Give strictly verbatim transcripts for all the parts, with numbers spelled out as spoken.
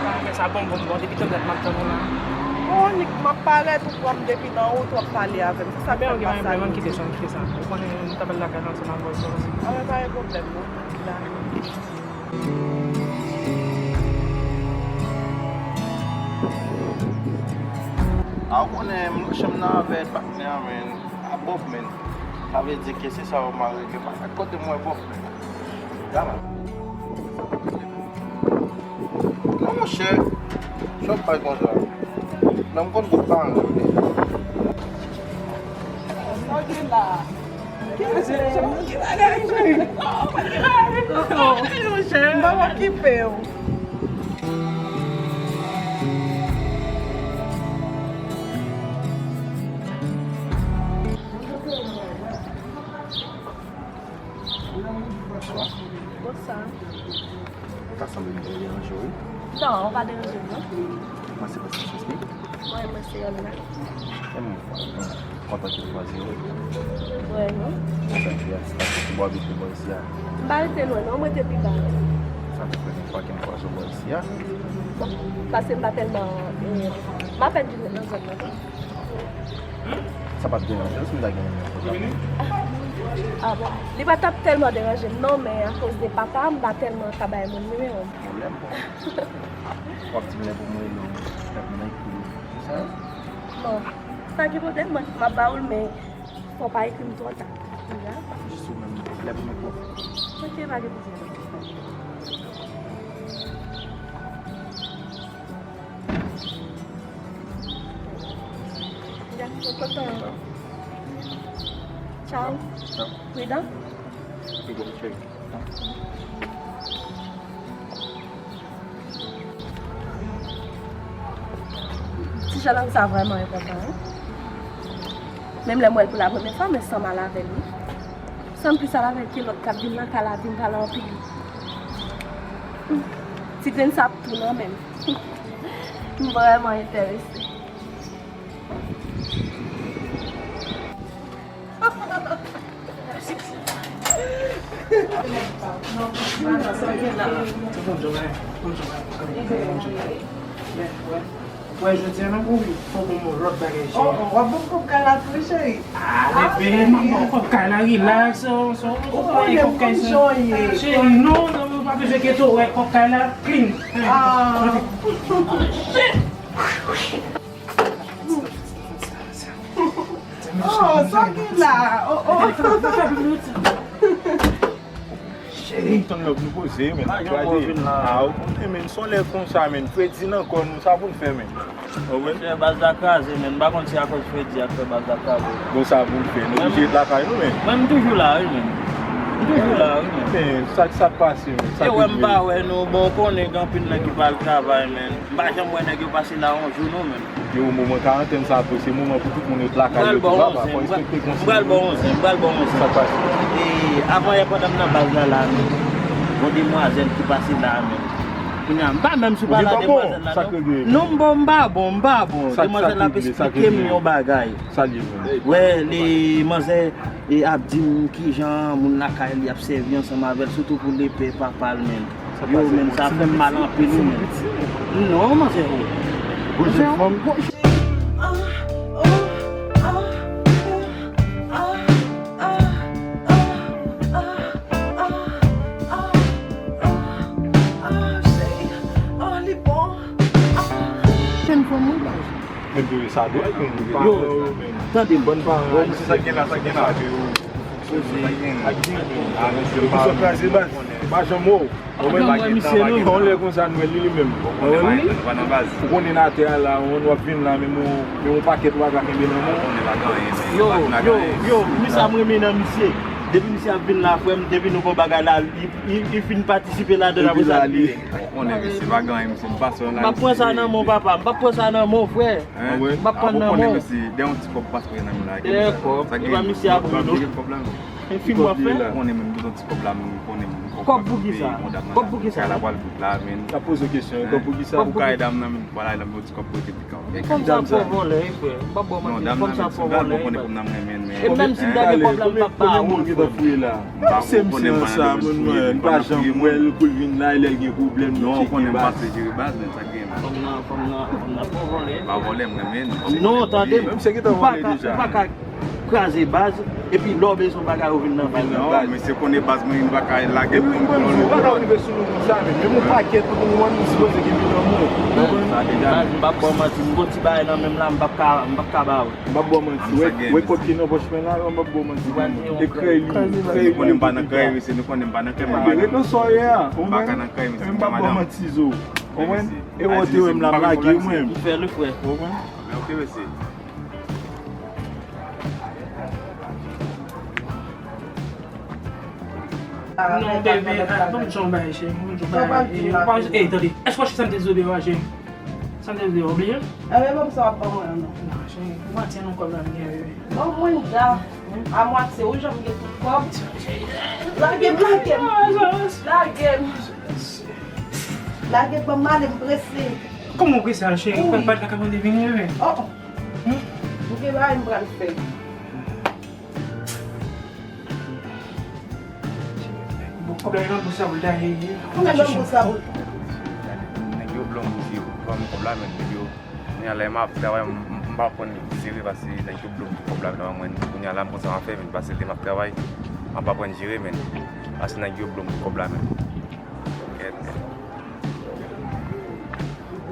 Men sa bon, bon, bon, depi tann dat m ap tann ou la. Bon, Nick, m ap pale, ou pran m depi nan wout, w ap pale avè m. Se sa k fè m pa salye. Ann kite sa, ann kite sa. Ou konnen, nou t ap al lakay nou ansanm avè w, so. A, men pa gen pwoblèm, non. La. A, ou konnen, m nan chanm nan avè patnè an, men. A, Bob, men. Sa vle di ke se sa yo mare gen pa. Kote m wè Bob, men? Gama. Non, monchè, sa w ap bay konsa? Non, m konn bout pa anyen. Sa w gen la? Ki bagay, cheri? Ki bagay, cheri? Oh, monchè. M pa okipe w. Bonswa. Bonswa. Ou ta sanble m te deranje w, wi. Non, ou pa deranje m, non. Mwen se Prensès Leslie. Mwen, mwen se Yolanda. E mwen, mwen kontan ke w chwazi w. Wè, non. Mwen fè ti atis pase sou bò vite bò isi a. M pa rete lwen, non, mwen te pi ba. Sa fè premye fwa ke m kwaze w bò isi a. Bon, paske m pa tèlman, eh, m apèn vin nan zòn nan. Sa p ap deranje w si m ta gen nimewo pòtab ou? Ah, bon. Li pa t ap tèlman deranje m, non, men akoz de papa m, m pa tèlman ka bay moun nimewo m. Pwoblèm, bon. W ap di m lè pou mwen rele w, lè pou mwen ekri w. Se sa? Bon, pa gen pwoblèm, mwen, m ap ba ou l, men fò w pa ekri m twò ta. Jis ou menm, lè pou mwen ekri w. Ok, pa gen pwoblèm. Tchao. Tchao. Pridan. Pridan, cheri. Ti Jolanda sa vrèman enpòtan, wi. Menm lè m wè l pou la premyè fwa, men san m al avè l, wi. San m plis al avè l ke lòt k ap vin nan kay la, vin pale anpil. Ti grenn sa ap tou nan men m. M vrèman enterese. Wè, jodi a, nan pou wi, fò bon, bon, lòt bagay, cheri. Oh, oh, w ap bon kòb kay la tou, cheri. Ah, bebe, m ap bon kòb kay la, relax, oh, so, ou konnen kòb kay sa. Cheri, non, non, ou pa bezwen enkyete w, wè, kòb kay la, clean. Ah. Shit! Oh, sa gen la. Oh, oh. Cheri, tann lòt nou poze, men. Pa janm wè w vin la. Ah, ou konnen, men, se yon lè konsa, men. Fredi nan kò nou, sa pou n fè, men. Ou konprann? Monchè, baz la kraze, men. M pa konn si akoz Fredi a k fè baz la kraze. Bon, sa pou n fè, nou oblije ret lakay nou, men. Mwen, m toujou la, wi, men. M toujou la, wi, men. Men, sa, sa k pase, men? Sa k rive? E wè, m pa wè nou, bon, ou konnen, gen anpil nèg ki pa al travay, men. M pa janm wè nèg yo pase la yon jou non, menm. Yo, moman karantèn sa tou, se moman pou tout moun ret lakay yo tou, papa, fò respekte konsiy yo. M pral ba w yon zen, m pral ba w yon zen. Sa k pase? E, avan yè pandan m nan baz la la, menm, gon demwazèl ki pase la, menm. Kounye a, m pa menm si w pale a demwazèl la, non. Non, m bon, m pa bon, m pa bon. Demwazèl la ap esplike m yon bagay. Sa l ye menm? Wè, li, manzè, e ap di m kijan moun lakay li ap sèvi ansanm avè l, sitou pou lepè papa l menm. Yo, menm sa fè m mal anpil, wi, menm. Non, manzè, o. Manzè, o. Menm fanmi w, baz. Menm sa dwèt, menm. Yo, tande m. Bon, sa gen la, sa gen la. Misye kraze, baz. Pa janm wè w. Ou menm, yon lè konsa, nou wè li, li menm. Ou konnen atè a la, w ap vin la, menm yon, menm yon pakèt waga kenbe nan men w. Yo, yo, yo, men sa m renmen nan misye. Depi misye ap vin la, frè m, depi nou gon bagay la, li, li, li fin patisipe ladan l, apre sa, li. Ou konnen, mesye, pa gen anyen, mesye, m pase yon la. M p ap pran sa nan men w, papa. M p ap pran sa nan men w, frè. M p ap pran nan men w. Mesye, dèyè yon ti kòb pase nan men la. Dèyè kòb. Li pa misye ap ri, non. Ki kòb la? Yon fi m w ap fè? Ou konnen, mwen, m bezwen ti kòb la, mwen, ou konnen, mwen, m Kòb pou kisa? Kòb pou kisa? Kay la pral bout la, men. Sa poze kesyon, kòb pou kisa? Pou kay dam nan, men, pral al nan yon ti kòb pou te pika. E kòm sa fò vòlè, e frè. M p ap ba w manti, kòm sa fò vòlè, e frè. E menm si m ta gen kòb la, m p ap ba ou, frè. Se misye sa, mwen, mwen, m pa janm wè l, kou l vin la, lè l gen pwoblèm, li tcheke baz. Fòm nan, fòm nan, fòm nan fò vòlè. Pa vòlè, m renmen l. Non, tande m. Ou pa ka, ou pa ka kraze baz, epi lè w bezwen bagay ou vin nan baz. Non, mesye konnen baz mwen, li pa ka lage l. Epi m konn di, ou pa ka rive sou nou konsa, men menm yon pakèt pou nou, nou sipoze gen bilan mwen. Baz, m p ap ba w manti, m gon ti bagay nan men m la, m p ap ka, m p ap ka ba ou. M p ap ba w manti, wè, wè kòb ki nan pòch mwen la, m p ap ba w manti. E krèy li, krèy li. Nou konnen m pa nan krèy, mesye, nou konnen m pa nan krèy, madanm. Ret nan sa w ye a, ou konprann? M pa ka nan krèy, mesye, madanm. M p ap ba w manti, zo. Ou konprann? E wè w te wè m la, m lage mwen. M fè l, frè. Ou konprann? Men ok, mesye. Non, bebe, ah, ban m di w yon bagay, cheri. Ban m di w yon bagay. Ou pa, ey, tande. Èske w wè sa m te di w deja, cheri? Sa m te di w deja, ou bliye? Enben, ban m sa w ap ban mwen an, non. Non, cheri, ou pa tyen non kòb la, m gen, bebe. Ban mwen da. A mwatye, ou janm gen tout kòb. Lage m, lage m. Lage m. Lage m, ban m ale, m prese. Kòman w prese a, cheri? Ou pa t lakay mwen te vini, bebe? Oh, oh. M gen bagay m pral fè. Bon, kòb la nan bous la pou l ta ye. Ou mèt nan bous la pou l. Nèg yo blo m, mesye, ban m kòb la, men nèg yo, kounye a la m ap travay, m, m, m pa konn sere paske nèg yo blo m pou kòb la nan men mwen. Kounye a la m konn sa m ap fè, men paske lè m ap travay, m ap aprann jere, men paske nèg yo blo m pou kòb la, men. Kèt.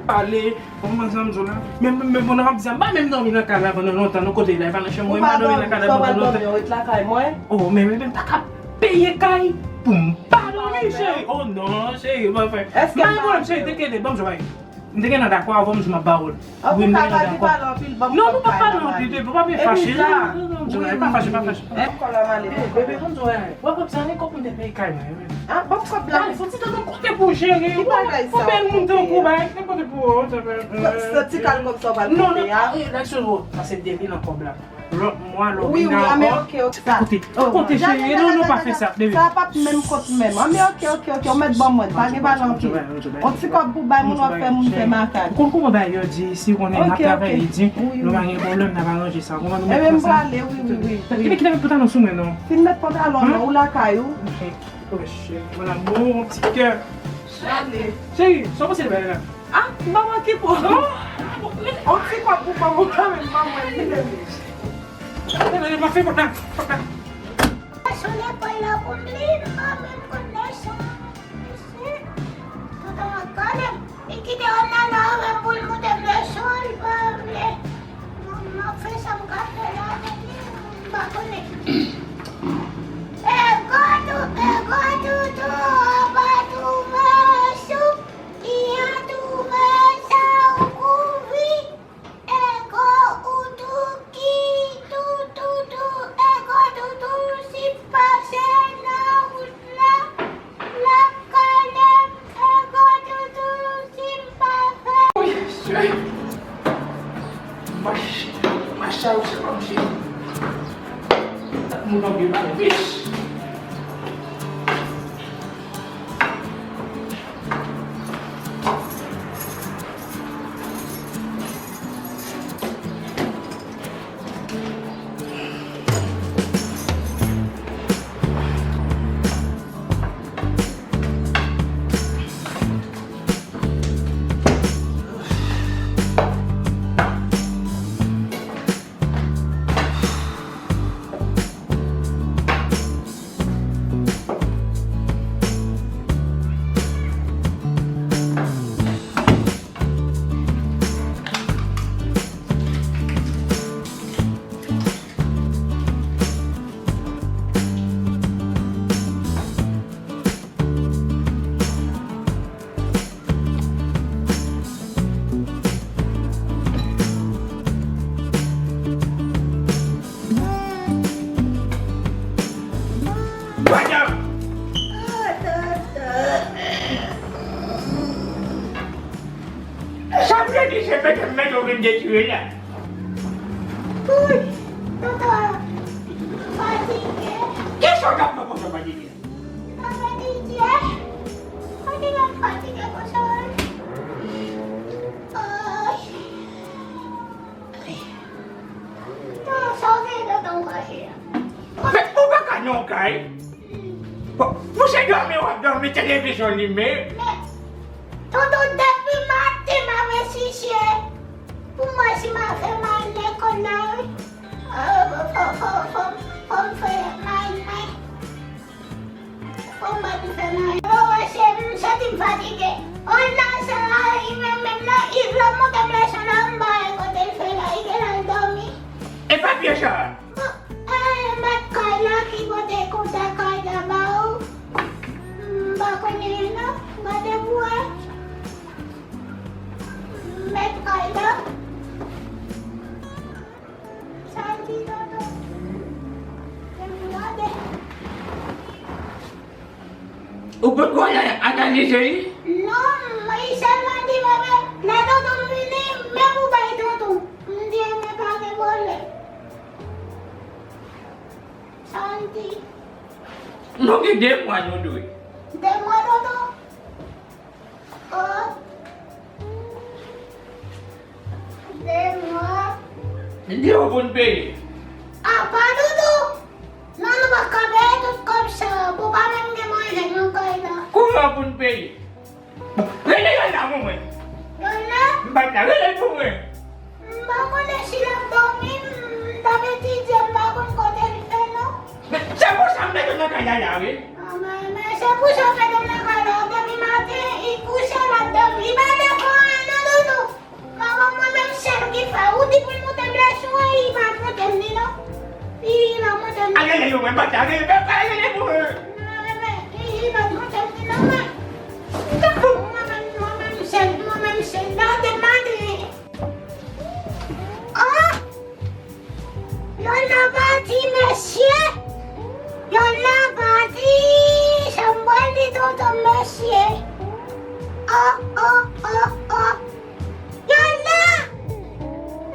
Pale, ou konprann sa m di w la? Men, men, men, pandan m ap di sa, m pa menm dòmi nan kay la pandan lontan, non, kote la, e pa nan chanm mwen, m pa dòmi nan kay la pandan lontan. Ou pa dòmi, ou ret lakay mwen? Oh, men, men, men, m pa ka peye kay pou m pa dòmi, cheri. Oh, non, cheri, m pa fè. Èske m pa... M pa gen pwoblèm, cheri, te kede, ban m jwe. M te gentan dakò avè w, m di m ap ba w l. Antouka, pa gen pale anpil, ban m kòb kay la, m ale. Non, nou pa pale anpil, bebe, pa byen fache. Non, non, non, pa fache, pa fache. Ban m kòb la, m ale. Bebe, ban m di w, wè kòb sa, gen kòb pou m te peye kay mwen, wi. Ah, ban m kòb la. Gade, fò ti tan nou konte pou jere. Ki bagay sa? Yon bèl moun tankou bay, nan kote pou ou, sa fè. Sa ti kal kòb sa w pral konte a? Non, non, non, sa se depi nan kòb la. Lòt mwa, lè w vin la ankò. Wi, wi, ah, men ok, ok, sa. Kote, kote, cheri, non, non, pa fè sa, bebe. Sa p ap menm kont menm. Ah, men ok, ok, ok, ou mèt ban mwen, pa gen pale anpil. Yon ti kòb pou bay moun, w ap fè moun fè makak. Ou konn kòman bagay yo di, si w konnen n ap travay di, nou pa gen pwoblèm, n ap aranje sa. Ou konprann, nou mèt fè sa. Enben, m prale, wi, wi, wi. Kite, kite pantalon sou mwen, non. Fin mèt pantalon, non, ou lakay ou. Oh, shit, mon amour, mon ti kè. Ale. Cheri, sa w panse de bagay la? Ah, m pa manke pou ou. Non. On ti kòb pou ban mwen kanmenm, ban mwen, vini. Tande, tande, m ap fè kòb la, kòb la. Sou lekòl la pou m li, m pa menm konn leson, mesye. Tonton an kale m. Li kite Ronaldo avè m pou l montre m leson, li pa vle. M, m ap fè sa m ka fè la avè li, m pa konnen. Ego tou, ego toutou, aba touve sou, ki a touve sa ou kouvri. Ego ou tou ki tou, tou, tou, ego toutou, si pase nan wout la, l ap kale m, ego toutou, si m pa fè. Wi, mesye. Mach, mach sa yo se kòmsi moun ap gen mal vich. Sa vle di se mete m mete w vin detire la. Ui, tonton, fatige. Kisa w t ap fè konsa fatige? Sa vle di, Mwen fatige konsa, wi. Ay. Ay. Sa w gen nan tan w kache a? Ou pa ka nan yon kay. Bon, monchè, dòmi w ap dòmi, televizyon limen. Men, tonton, depi maten m ap eseye pou m wè si m a fè m al lekòl la, wi. Ah, fò, fò, fò, fò, fò m fè may, may. Fò m pa di fè nan yo, wè, se m santi m fatige. On la sa, li menm menm nan, li vle monte m leson la, m ba l kote l fè la, li gen l al dòmi. E papye sa? Bon, e, mèt kay la ki pote kontak kay la ba ou. M pa konnen non, gade pou wè. Mèt kay la. Sa l di tonton? Depi maten. Ou potko al analize li? Non, li sèlman di mwen, men lè tonton m vini, men pou bay tonton. M di, men pa gen pwoblèm. Sa l di? Nou gen de mwa nou dwe. De mwa, tonton? Oh. De mwa. Li di w pou n peye. A pa ditou. Non, nou pa ka peye tout kòb sa. Pou pa menm gen manje nan kay la. Kouman pou n peye? Bon, rele Yolanda pou mwen. Yolanda? M pa t la, rele l pou mwen. M pa konnen si l ap dòmi, m t ap etidye, m pa konn kote l fè non. Men, se pou sa m mete w nan kay la la, wi. Ah, men, men, se pou sa w mete m nan kay la, depi maten, li kouche, l ap dòmi, li pa vle fè anyen non, doudou. Manman mwen menm sèl ki fè, ou di pou l monte m leson an, li pa monte m li non. Li pa monte m li. Ale, ale, yo, mwen pa t ale, mwen pa ale, mwen. Li pa monte m li non, mwen. Mwen menm, mwen menm sèl, mwen menm sèl, nan de maten. Oh! Yolanda pati, mesye! Yolanda pati! Sa m pral di tonton mesye! Oh, oh, oh, oh! Yolanda!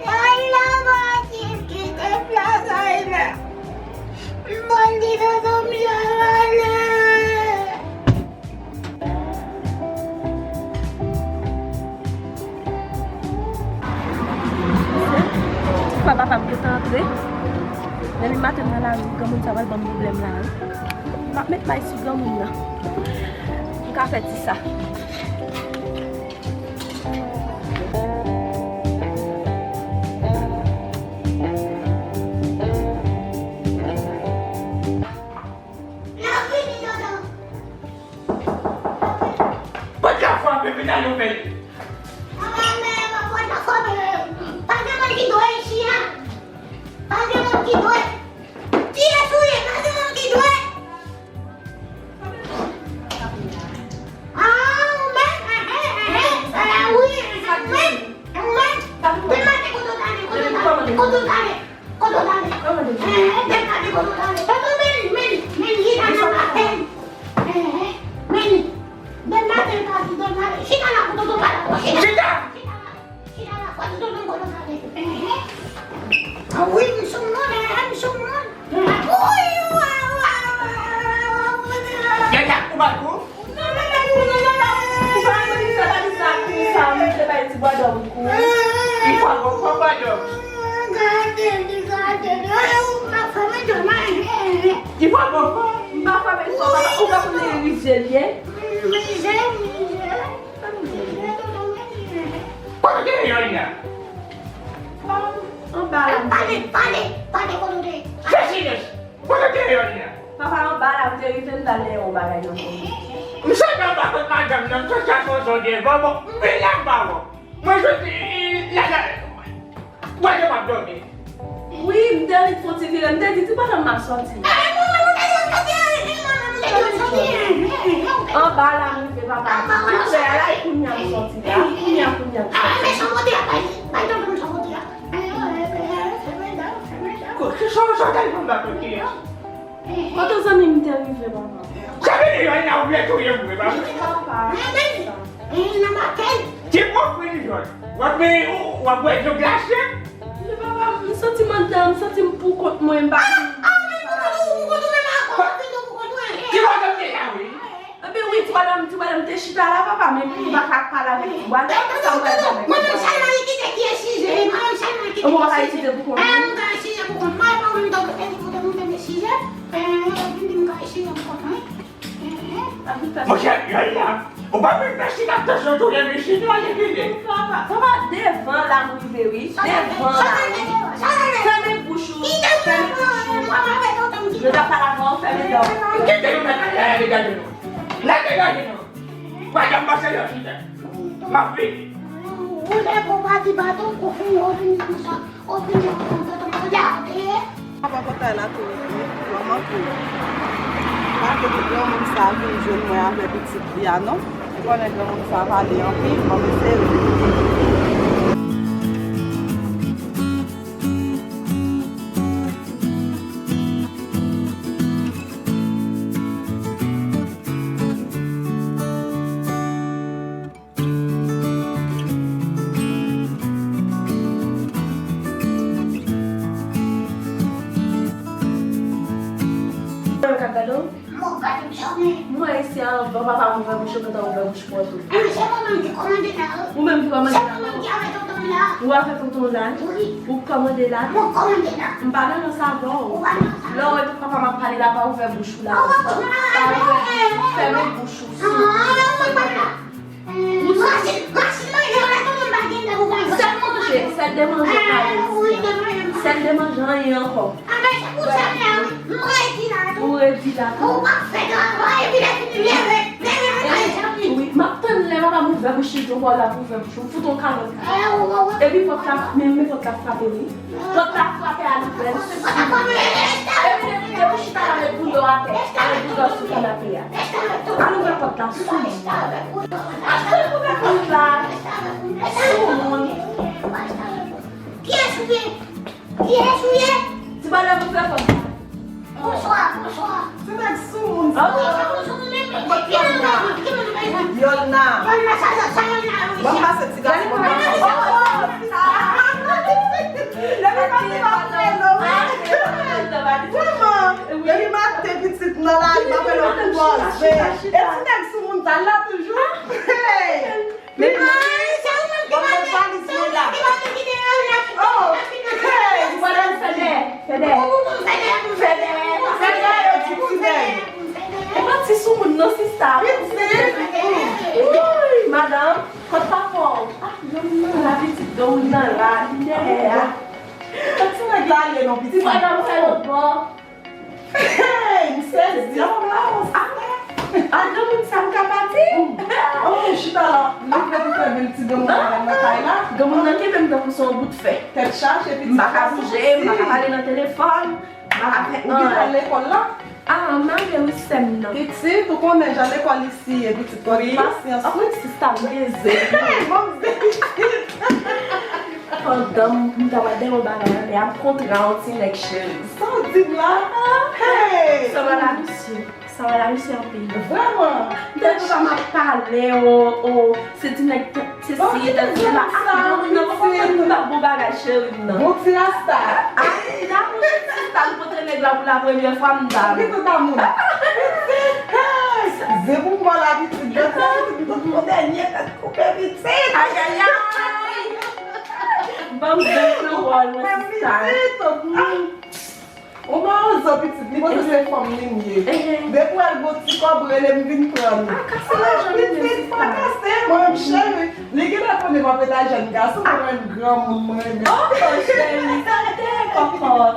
Yolanda pati, m kite plas la. M pral di tonton m jan ale. Ti fwa papa m gentan antre. Depi maten m nan lari, granmoun sa pral ban m pwoblèm la wi. M ap met may sou granmoun nan. M ka fè ti sa. L ap vini, tonton. Pòt la frape, vin al ouvè l. Mwen menm, pòt la frape. Pa gen moun ki dwe isi a. Pa gen moun ki dwe. Kiyès ou ye? Pa gen moun ki dwe. Ah, ou menm? Ehe, ehe, ehe. Sa la, wi, ou menm, ou menm. Demen maten, kote w t ale, kote w t ale, kote w t ale? Kote w t ale? Eh, eh, demen maten kote w t ale? Tonton, men li, men li, men li, chita nan maten. Eh, eh, men li. Demen maten pati, demen maten. Chita la pou tonton pa la. Chita. Chita! Chita la. Chita la, kote tonton kote w t ale? Eh, eh. Ah wi, m sou moun, eh, m sou moun. Eh, wi, wi, wi, wi, wi, wi. Yaya, ou bat ou? Ou pa konn sa, pa di sa, kou sa, ou te bay ti bwa dòm kou. Ti bwa dòm, ti bwa dòm. Gade li, gade li. Ay, ou pa fè mwen dòm, ay. Ti bwa dòm. M pa fè mwen dòm, papa. Ou pa konn rize l ye? Rize, rize. Rize, tonton, rize. Kote w te ye, Yolanda? Anba la. Pale, pale, pale, kote w te ye? Fè silans. Kote w te ye, Yolanda? Papa, anba la, m te rive, m t al dèyè yon bagay nan kò m. M sot anba kot madanm nan, m sot chache yon son devan, bon, m vin anba w. Mwen sot, la, la, w wè jan m ap dòmi. Wi, m te rit fon ti vire, m te di, ti bonòm m ap sòti. Anba la, m rive, papa. Apre a la, e kounye a m sòti la. Kounye a, kounye a m sòti. Ko-, ki sa w sot al pran bak kote a? Kote zanmi m te rive, papa? Sa vle di Yolanda, ou vle touye m vre, papa? Papa. Ti pwòp prizon. W ap, w ap bwè dlo glase? Men papa, m santi m anndan, m santi m poukont mwen, m pa konn. Ki bò w te la, wi? Ebyen wi, Ti madanm, ti madanm te chita la, papa, men m pa ka pale avèk ti madanm, sa m pral di avèk ti madanm. Mwen menm sèlman li kite ki e size, mwen menm sèlman li kite ki e size. Mwen pa ka itilize pou kont mwen. Mwen pa menm tankou e pou kont mwen, mwen size. Mwen ka itilize pou kont mwen. Monchè, Yaya, ou pa vin fè chita tansyon touye m isit non, Yaya. Papa, papa, devan la m rive, wi. Devan la, wi. Fèmen bouch ou, fèmen bouch ou. Yo ta pale avè w, fèmen dan w. Kite nou, mèt, Yaya, degaje nou. Lè degaje nou. Wè, jan m pase yo chita. M ap vini. Ou lè pou pati baton, ou fini, ou fini konsa. Avan pòtay la tou rete, manman tou. Pa kite granmoun sa vin jwenn mwen avè pitit li a non. Ou konnen granmoun sa pale anpil, manmi sere. Mwen ka gade w? Mwen gade w, janmen. Mwen isi a, bon, papa m ouvè bouch, yo gentan ouvè bouch pou ou tou. Ou menm ki kòmande la, wi. Ou menm ki kòmande la. Se mwen menm ki avè tonton la. Ou avè tonton la? Wi. Ou kòmande la? Mwen kòmande la. M pa nan nan sa avè w. Ou pa nan sa. Lè w wè tout papa m ap pale la, pa ouvè bouch ou la. Pa ouvè bouch ou, fèmen bouch ou. Ou sèl manje, sèl de manje, pa resi. Sèl de manje, anyen ankò. Ou redi la tou. Wi, m ap tann lè papa m ouvè bouch li tou, w ap ouvè bouch ou, fout on kalòt. Epi pòt la, men, men pòt la frape, wi. Pòt la frape a louvè. Epi depi, depi chita la met bouda atè, a met bouda sou kanape a. Al ouvè pòt la sou moun. Al ouvè pòt la sou moun. Kiyès ou ye? Kiyès ou ye? Ti bòlè pou fè kòb. Bonswa, bonswa. Se nèg sou moun sa. Yolna. Yolna, sa, sa, sa, Yolna, wi. Ban m pase ti gason. Depi maten m ap rele w. Vrèman, depi maten pitit nan la, m ap rele w pou pòze. E ti nèg sou moun sa la toujou. Hey! Men, men, men, se ou menm ki mande, se ou menm ki mande ki deyò la. Oh, hey, Fede, Fede. Fede, Fede, yo di Fede. E pa ti soumoun non, sista. Pitit. Woy, madanm, kot papa w? Ah, non, non, la pitit, don nan la, li dèyè a. Kot ti nèg la ye non, pitit? Madanm fè lòt bò. Hey, m sezi. Yon la, yon sa. A, granmoun sa m ka pati? Oh, chita la. Li fè pou fè bèl ti granmoun nan kay la. Granmoun nan kenbe m tankou se yon bout fè. Tèt chaje, pitit. M pa ka bouje, m pa ka pale nan telefòn, m pa ka fè anyen. Ou gentan lekòl la? Ah, m ale wi sè m nan. Pitit, ou konnen jan lekòl isi ye, pitit, fò gen pasyans wi. Sista m gen zen. Hey, bon, pitit. Pandan m, m ta pral dèyè yon bagay la, men ap kontre a yon ti nèg cheri. Sa w di m la? Hey! Sa va la, misye? Sa va la, misye, anpil? Vrèman? Tèt sa m ap pale, o, o, se ti nèg, tèt, se si, tèt se la. Ah, non, non, non, non, bon bagay, cheri m nan. Bon ti rasta. Ah, la, mwen, sista, l kontre nèg la pou la premyè fwa, m dam. Ki tout amoun? Hey! Zen pou m ba la, pitit, gade sa, pitit, tout yon dènye tèt koupe, pitit. Ayayay! Ban m zen nan wòl mwen, sista. Ou mawozo pitit, li panse se fanm li m ye. Depi w al gon ti kòb, rele m vin pran li. Ah, kase lajan li menm, sista. Pitit, pa kase, mwen menm cheri. Li genlè konnen m ap ret ak jèn gason, mwen menm granmoun, mwen renmen. Oh, cheri, sa te kòkòt.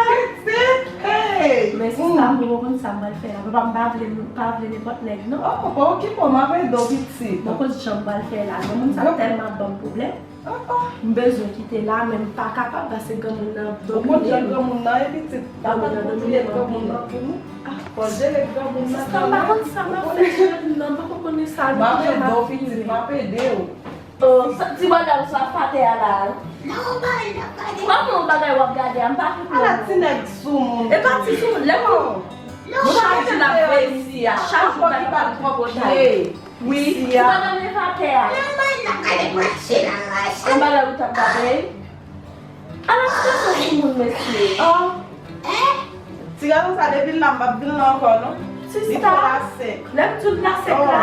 Pitit, hey. Men sista, mwen konn sa m pral fè la. Papa m pa vle, pa vle nenpòt nèg, non. Oh, pa okipe w, m ap ede w, pitit. Mwen konn jan m pral fè la. Granmoun sa tèlman ap ban m pwoblèm. M bezwen kite la, men m pa kapab, paske granmoun nan domine m. Ou konn jan granmoun nan ye, pitit. Granmoun nan domine m anpil. Fò jere granmoun nan. Sista, m pa konn sa m ap fè, cheri m nan, m poko konnen sa. M ap ede w, pitit, m ap ede w. Oh, sa, ti bagay ou sa atè a la. Kòman yon bagay w ap gade a, m pa konprann. Ala ti nèg sou moun. E pa ti sou moun, lè pou chak jou l ap veye isi a. Chak jou bagay pa pwòp. Wi, ti madanm leve atè a. Yon bagay n ap gade mache la, mache. Yon bagay ou t ap gade. Ala ti gason sou moun, mesye. Oh. Ti gason sa, depi l la, m p ap vin la ankò, non. Li twò la sèk. Lè m di w l la sèk la,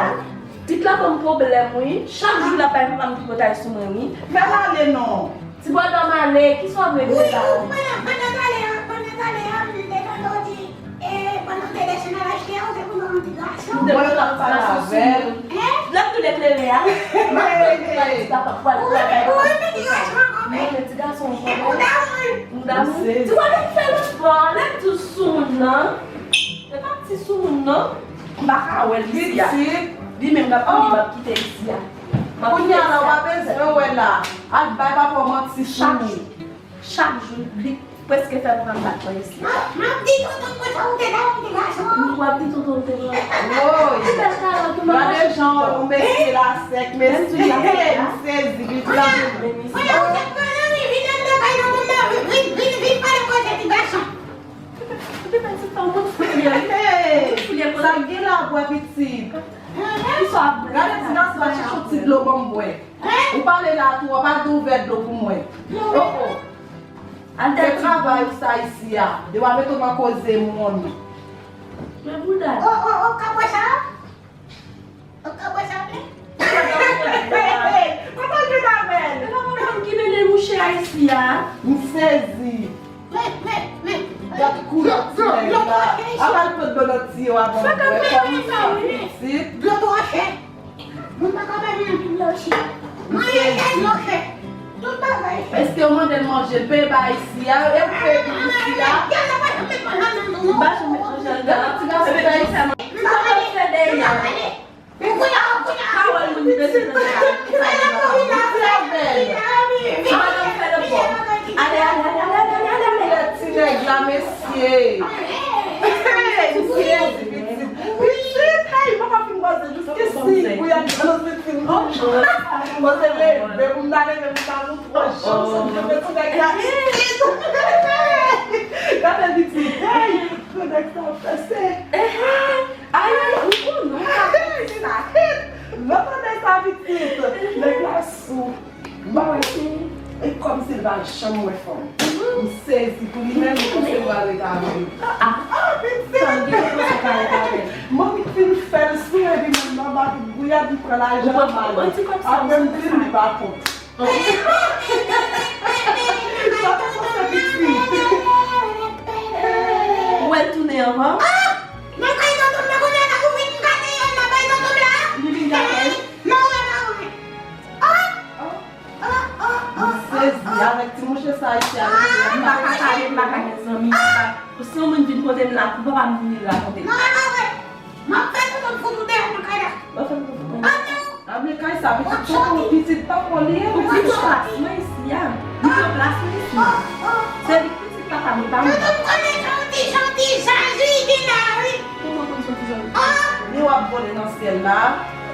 pitit la ban m pwoblèm, wi. Chak jou l ap bay papa m tripotay sou mwen, wi. Fè l ale non. Ti bòdò m ale, kisa w ap regle la? Wi, pandan, pandan talè a, pandan talè a, m te tande w di, e, pandan w te desann al achte a, ou te konn pran yon ti gason. M te konn pran yon ti gason sou moun. Lè m tou eklere a. Ou repete gason ankò, men. Ou repete ti gason ankò, men. Ou damou l. Ou damou l. Ti bòdò m fè lòt bò, lè m di w sou moun nan. Se pa ti sou moun, non. M pa ka wè l isi a. Pitit. Li menm k ap kouri, m ap kite isi a. Kounye a la, w pa bezwen wè la. Al bay papa w manti sou li. Chak jou, li prèske fè pran m bat mwen isi a. M ap di tonton mwen sa ou te la, ou te gason. M w ap di tonton te la. Woy. Gade jan yon mesye la sèk, mesye. M sezi, pitit la. Vin anndan kay tonton nan, vin, vin, vin pale koze ti gason. Hey! Sa gen la bwè pitit. Gade ti gason la chèche yon ti dlo ban m bwè. Ou pale la tou, w ap al gen yon vè dlo pou mwen. Oh, oh. Fè travay ou sa isi a. Depi w ap mete w nan koze moun. Men bouda. Oh, oh, oh, ka bwè sa? Ou ka bwè sa vle? Kòman l vin avè l? E pa papa m ki mennen mouche a isi a. M sezi. Men, men, men. Gad koulè ti nèg la. Al al pran dlo nan tiyo a ban m bwè. Kòman sa pitit? Dlo twò chè. Mwen pa ka bay moun anpil dlo isi. Mwen gen dlo chè. Tout bagay chè. Èske yo mande l manje? L peye ba isi a, e ou peye bil isi a. M pa janm met manje anndan. Ti gason sa isi. M pa pale. M pa pale. Pawòl moun bezwen tande la. Madanm fè lòt bò. Ale, ale, ale. Ti nèg la, mesye. Hey, mesye, pitit. Pitit, hey, papa fin pase jiske si gouyad nan pitit. Bon, se leve pou m ta leve pou m ta nou twa janm santi ke ti nèg la pitit. Gade pitit, hey, granmè sa ap fè se. Ay, ay, ou konnen, ou pa konnen sa. Lè w tande sa, pitit, nèg la sou. M pa wè si, e kòmsi l pa janm wè fanm. M sezi pou li menm, li panse m pral rete avè l. Ah, pitit! Manmi fin fè l sou, epi menm nan ba gouyad, li pran lajan l, l ale. Apre m di l, li pa kont. Sa pa fòse pitit. Ou wè l tounen ankò? Ah! Nan kay tonton m nan kounye a, ou vin gate yon nan bay tonton m la? Li vin gate? Non, non, non, non. Ah! Ah, ah, ah, ah. M sezi avèk ti mouche sa isi a. Ah, m pa ka pale, m pa ka gen zanmi, m pa ka. Si yon moun vin kote m la, pou papa m vini rakonte. Non, non, non, non. M ap fè tonton m fout ou deyò nan kay la. W ap fè tonton fout mwen? Ah, non. A men kay sa, pitit tonton, pitit tonton li ye. Ou pran plas mwen isi a. Ou pran plas mwen isi. Se li k pitit papa m, e pa mwen. Tonton m konnen jan w ti, jan w ti zazi gen la, wi. Tonton konn jan w ti zazi. Ni w ap vole nan syèl la.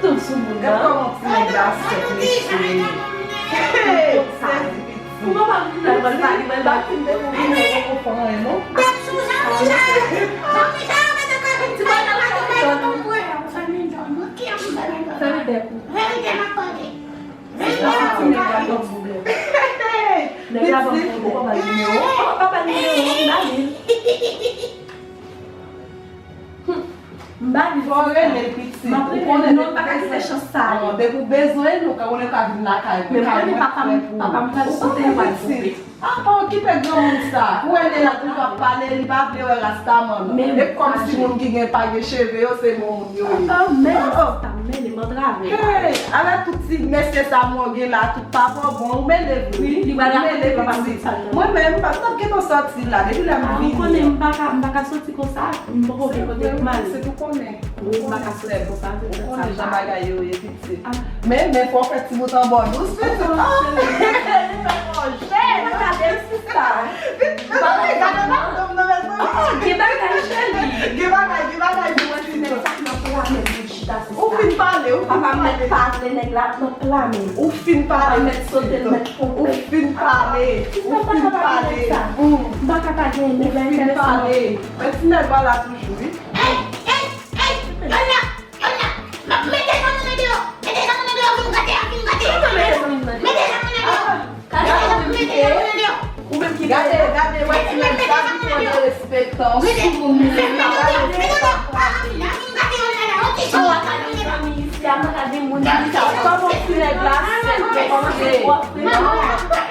Tonton sou moun nan. Gad kòman ti nèg la sèk, mesye. Hey, sezi pitit. Ou pa pa vin la, li pral pale, mwen pa fin dekouvri mwen poko fè anyen non. Dèk sou zanmi sa yo. Zanmi sa yo mete kòb ti bò nan la tonbe nan tonbe. Zanmi John, mwen ki an zanmi John. Fèmen bèk ou. Verite m ap pale. Verite m ap pale. Nèg la ban m pwoblèm. Ou pa ba l nimewo. Ou pa ba l nimewo, m ba li. M ba li. Fò w rele l pitit. M ap rele l, non, m pa ka kite chans sa ale. Non, depi w bezwen nou, ka konnen ka vin lakay mwen. Men m konnen papa m, papa m pral sote, l pral koupe. Ah, pa okipe granmoun sa. Ou wè lè l ap toujou ap pale, li pa vle wè rastaman non. E kòmsi moun ki gen pa gen cheve yo se bon moun yo ye. Oh, men sista, men li antrave. Hey, avèk tout ti mesye sa mwen gen la, tout papa w bon, ou mele vre. Wi, li pral rakonte papa m tout sa l nan. Mwen menm, pa m t ap gentan sòti la, depi lè m vini. Ah, ou konnen m pa ka, m pa ka sòti konsa, m poko gen kote pou m ale. Se tou konnen. Wi, m pa ka sòti konsa, se sa. Ou konnen jan bagay yo ye, pitit. Men, men fò w fè ti bout anba w dous, pitit. Ah, li fè manje. Gade sista. Gade nan dòm nan, mezanmi. Ah, gen bagay, cheri. Gen bagay, gen bagay, gen bagay. Ou fin pale, ou fin pale. Papa m mèt pale, nèg la nan pla men. Ou fin pale, papa m mèt sote, l mèt koupe. Ou fin pale, ou fin pale. M pa ka pa gen nèg la. Ou fin pale. Men ti nèg la toujou, wi. Ey, ey, ey, Yolanda, Yolanda, mete zanmi nan deyò, mete zanmi nan deyò, vin gate, vin gate. Mete zanmi nan deyò. Mete zanmi nan deyò. Ou menm ki gade, gade, wè ti nèg sa ki pran derespektan, sou moun li, gade,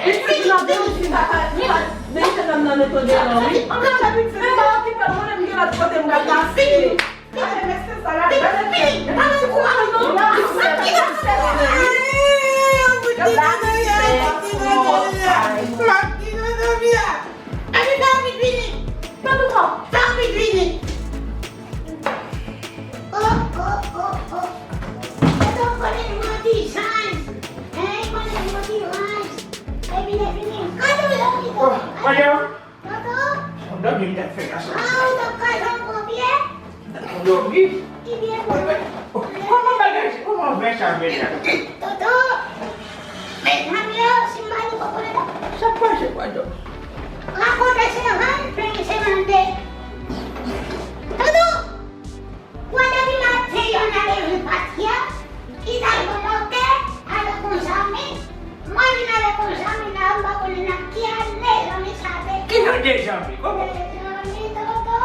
Pitit nan de ou si pa pa, si pa, men se nan nan neto de lan, wi. An ka fè pitit, men pa okipe l, mwen menm gen lòt kote m pral pase. Pitit fini, pa nan kou a non. Pitit fini. Epi fè anvi vini. Fè anvi vini. Oh, oh, oh, oh. Epi w konnen nou an di zanj. Hein, konnen nou an di zanj. Epi lè fini, kado zanj. Oh, Maria. Toto. Son dòmi m t ap fè la, son. Ah, ou t ap ka zanj konbyen? Ou dòmi? Ki byen pou ou. Kòman bagay, kòman vè sa vè la? Toto! Mezanmi, oh, si m pa di w konprann. Sa k pase, Kwadòm? Rakonte se vann, peyi se mande. Toto! Kwadòm maten, yo nan leve pati a, ki t al bloke avèk yon zanmi. Mwen vin avèk yon zanmi la, m pa konnen nan ki ane zanmi sa te. Ki jan de zanmi? Kòman? Zanmi, Toto.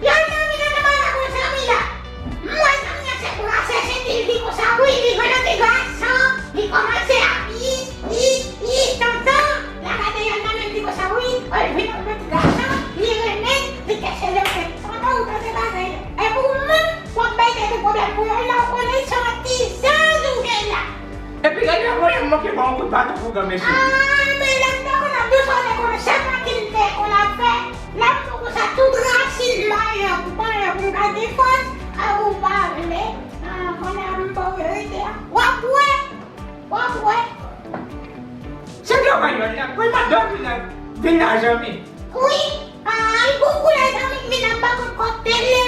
Yon zanmi nan nan bagay konsa wi la. Mwen zanmi an se brase se di li konsa wi, li vin yon ti gason, li kòmanse ap yi, yi, yi, tonton. La gade yon nan men li konsa wi, ol vin yon ti gason, li renmen, li kèche le fè. Tonton ou tande bagay yo. E pou ou menm, w ap bay tèt ou pwoblèm pou yo, lè w konnen se yon ti zanj ou gen la. Epi gade yon mwen manke ba yon kout baton pou granmesi. Ah, men lè m te konn ap dous, ou te konn se manti m te konn ap fè. Lè m poko sa tout rasin mayòk, mayòk m ka gen fòs, a ou pa vle. Ah, kounye a m ba w verite a. W ap wè, w ap wè. Se travay mwen la, pou mwen dòmi la, vin la zanmi. Wi, ah, li pou koule zanmi m vin ap ba m kote l.